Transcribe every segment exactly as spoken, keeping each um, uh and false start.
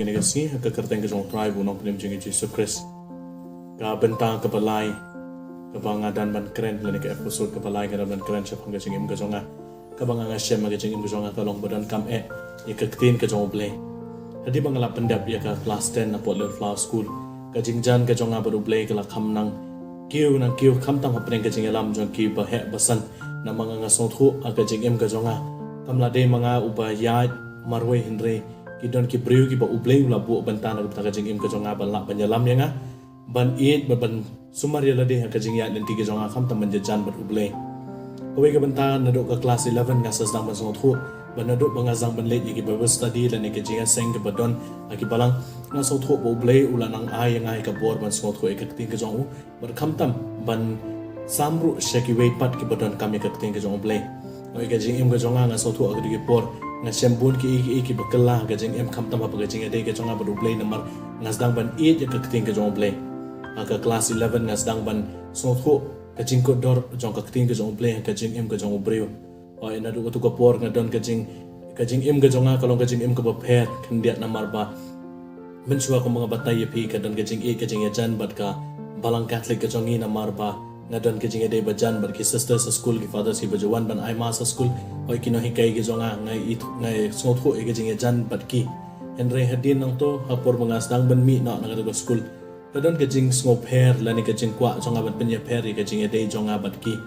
Kane ka sngi ha ka kyrteng ka jong u Trai bad u Nongpynim jong ngi Jisu Khrist. Ka bynta kaba lai kaba nga don ban kren, lane ka episode kaba lai nga don ban kren shaphang ka jingim ka jong nga, kaba nga nga shem ha ka jingim ka jong nga ka long ba donkam eh ïa ka ktien ka jong U Blei. Hadien ba nga la pyndep ïa ka klas ten na Port Lane Flower School, ka jingjan ka jong nga bad U Blei ka la kham nang kiew nang kiew, khamtam hapdeng ka jingïalam jong ki baheh basan. Namar nga nga sngewthuh ha ka jingim ka jong nga, kam la dei ma nga uba ïaid marwei, hynrei ki don ki briew kiba U Blei u la buh bynta na ka bynta ka jingim ka jong nga ban lah ban ïalam ïa nga, ban ïeit bad ban sumar ïa lade ha ka jingïaid lynti ka jong nga khamtam ban jan bad U Blei. Kawei ka bynta, naduh ka klas eleven nga sa sdang ban sngewthuh, bad naduh ba nga sdang ban leit ïa ki Bible study lane ka jingïaseng kaba don ha ki balang, nga sngewthuh ba U Blei u la nang ai ïa nga ïa ka bor ban sngewthuh ïa ka ktien ka jong u, bad khamtam ban sam ruh sha kiwei pat kiba donkam ïa ka ktien ka jong U Blei. Oi, ka jingim ka jong nga, nga sngewthuh ha kito ki por nga shem bun kiei kiei kiba kylla ha ka jingim, khamtam ha ka jingïadei ka jong nga bad U Blei, namar nga sdang ban ïeit ïa ka ktien ka jong U Blei. Ha ka klas eleven nga sdang ban sngewthuh ka jingkordor jong ka ktien ka jong U Blei ha ka jingim ka jong u briew. Oi, naduh kato ka por nga don ka jing, ka jingim ka jong nga ka long ka jingim kaba pher khyndiat, namar ba mynshuwa kumba nga batai ïa phi, ka don ka jingïeit ka jingïajan bad ka balang Katholik ka jong ngi, namar ba nga don ka jingïadei bajan bad ki sisters ha skul, ki fathers kiba ju wan ban ai mass ha skul. Oi, ki nonghikai ki jong nga, nga i, nga sngewthuh ïa ka jingïajan bad ki. Hynrei hadien nangto, ha por ba nga sdang ban mih noh na kato ka skul, ka don ka jingsngewpher lane ka jingkwah jong nga ban pynïapher ïa ka jingïadei jong nga bad ki.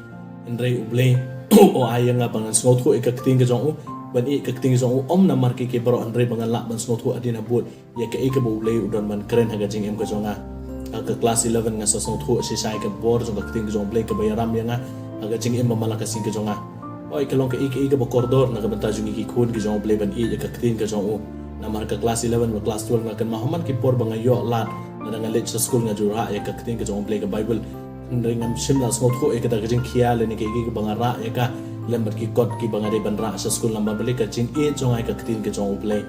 Hynrei U Blei u ai ïa nga ban sngewthuh ïa ka ktien ka jong u, ban ïeit ka ktien ka jong u, ym namar kiei kiei baroh, hynrei ba ngan lah ban sngewthuh hadien habud ïa kaei kaba U Blei u don ban kren ha ka jingim ka jong nga. Ha ka klas eleven nga sa sngewthuh shisha ïa ka bor jong ka ktien ka jong U Blei kaba ïaram ïa nga ha ka jingim ba man la ka sngi ka jong nga. Oi, ka long kaei kaei kaba kordor na ka bynta jong ngi ki khun ki jong U Blei ban ïeit ïa ka ktien ka jong u. Namar ka klas eleven bad klas twelve nga kynmaw ha man ki por ba nga ïoh lad, lada nga leit sha skul nga ju rah ïa ka ktien ka jong U Blei, ka Bible. Hynrei ngam shym la sngewthuh ïa kata ka jingkhia lane kaei kaei kaba nga rah ïa ka lem bad ki kot kiba nga dei ban rah sha skul, namar balei, ka jingïeit jong nga ïa ka ktien ka jong U Blei.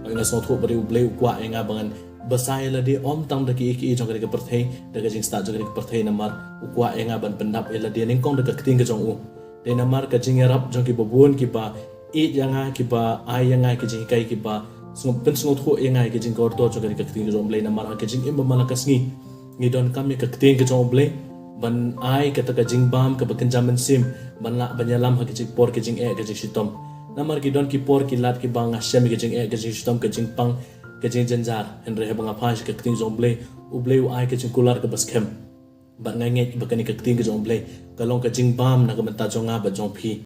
Oi, nga sngewthuh ba U Blei u kwah ïa nga ba ngan bsa ïa lade ym tang da kiei kiei jong kane ka pyrthei, da ka jingstad jong kane ka pyrthei, namar u kwah ïa nga ban pyndap ïa lade nyngkong da ka ktien ka jong u. Dei namar ka jingïarap jong kiba bun kiba ïeit ïa nga, kiba ai ïa nga ki jinghikai, kiba sngew, pynsngewthuh ïa nga ïa ka jingkordor jong kane ka ktien ka jong U Blei, namar ha ka jingim ba man la ka sngi ngi donkam ïa ka ktien ka jong U Blei ban ai kata ka jingbam kaba kynja mynsiem, ban lah ban ïalam ha ka jingpor ka jingeh ka jingshitom. Namar ki don ki por ki lad kiba nga shem ïa ka jingeh ka jingshitom, ka jingpang ka jingjynjar, hynrei haba nga phai sha ka ktien jong U Blei, U Blei u ai ka jingkular kaba skhem. Bad nga ngeit ba kane ka ktien ka jong U Blei ka long ka jingbam na ka bynta jong nga bad jong phi.